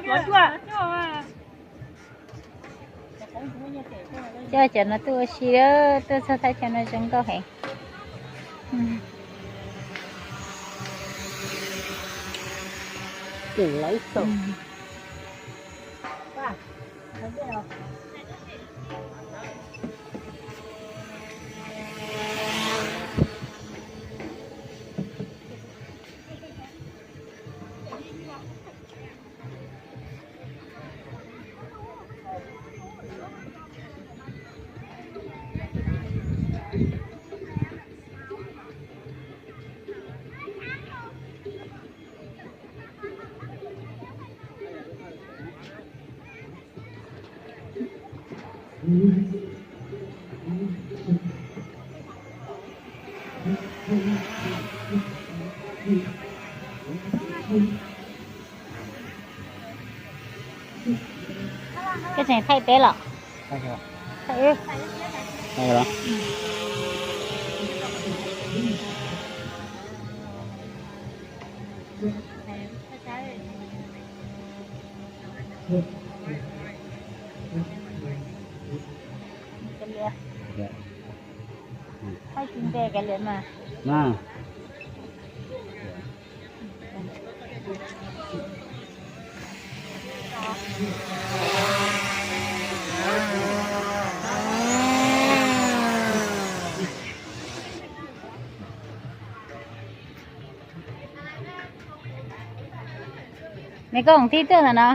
Coj cov no tuaj ua si, tuaj txog thaj chaw no zoo nkauj heev. Koj tseem thaij teb los? Thaij wb. Thaij tsis ntev kav liam mas. Nws koj tis tuaj ntawm no.